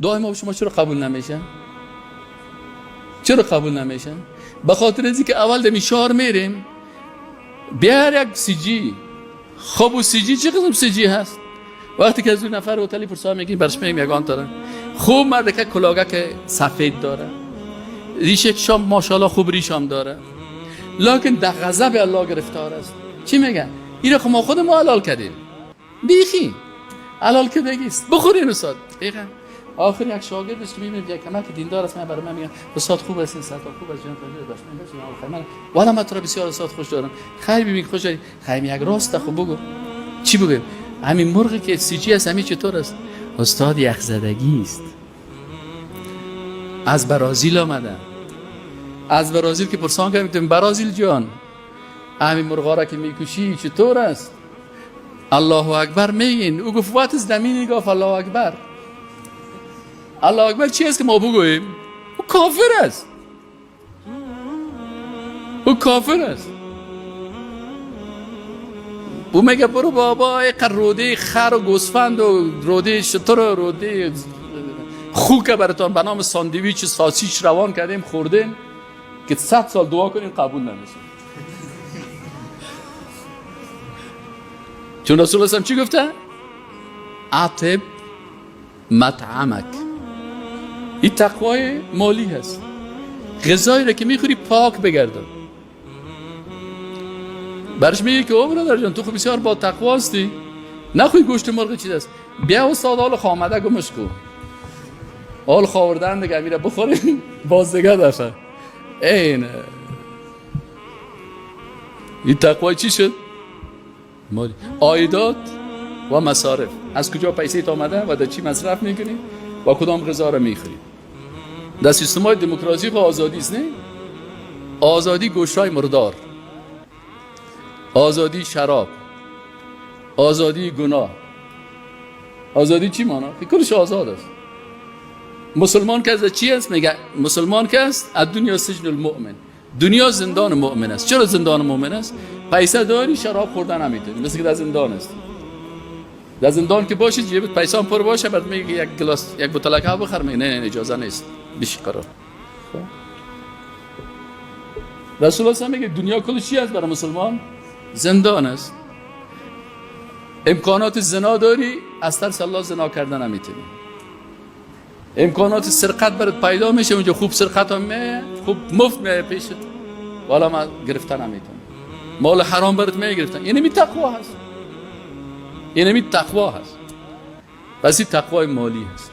دعای ما شما چرا قبول نمیشه؟ چرا قبول نمیشه؟ به خاطر از که اول دمی شهر میریم بیار یک سیجی. خب و سیجی چه قسم سیجی هست؟ وقتی که از اون نفر هتلی پرسا میگی برش میگم یگان داره خوب مرد که کلاگه که سفید داره، ریش شام ماشاءالله خوب ریش هم داره، لکن در غضب الله گرفتار است. چی میگن؟ این خب ما خود ما حلال کردیم، بیخی حلال که دیگه بخورین استاد. دقیقاً آخر یک شاگردش که میبینید یک کمک دیندار است، من برای من میگم استاد خوب است، استاد خوب است، جان داشت من والا من تو را بسیار استاد خوش دارم. خیر ببین خوش داری، خیر یک راست خوب بگو. چی بگم؟ همین مرغی که سیجی است همین چطور است؟ استاد یخزدگی است، از برازیل آمده. از برازیل که پرسان کردیم برازیل جان همین مرغا را که میکشی چطور است؟ الله اکبر میگین. او گفت what is the meaning of الله اکبر؟ الله اکبر چی است که ما بگوییم؟ او کافر است، او کافر است. او میگه برو بابا ایقدر روده خر و گوسفند و روده شتر و روده خوک براتون به نام ساندویچ ساسیچ روان کردیم خوردیم که 100 سال دعا کنیم قبول نمیشه. چون رسول الله چی گفته؟ اطب مطعمک. این تقوای مالی هست. غذایی را که میخوری پاک بگردن. برش میگه که او برادر جان تو خب بسیار با تقوا هستی، نخوی گوشت مرغ چیز است، بیا استاد حال خامده گمش کو، حال خوردن دیگه میره بخوریم باز دیگه دفعه. این این تقوای چی شد؟ مالی. عایدات و مصارف، از کجا پیسه تا آمده و در چی مصرف میکنی و کدام غذا را میخوری. در سیستم های دموکراسی خو آزادی است، نه؟ آزادی گوشت‌های مردار، آزادی شراب، آزادی گناه، آزادی چی مانا؟ کلش آزاد است. مسلمان که از چی است؟ میگه مسلمان که است الدنیا سجن المؤمن، دنیا زندان مؤمن است. چرا زندان مؤمن است؟ پیسه داری شراب خوردن نمیتونی، مثل که در زندان است. در زندان که باشی جیبت پیسه هم پر باشه، بعد میگه یک گلاس یک بوتل آب بخر، میگه نه نه اجازه نیست، بیش قرار. رسول الله میگه دنیا کلش چی است برای مسلمان؟ زندان است. امکانات زنا داری، از ترس الله زنا کردن نمیتونی. امکانات سرقت برات پیدا میشه، اونجا خوب سرقت هم میه، خوب مفت میه پیشت، والا ما گرفتن نمیتونی. مال حرام برات می گرفتن. یعنی می تقوا هست، یعنی می تقوا هست. پس این تقوای مالی هست.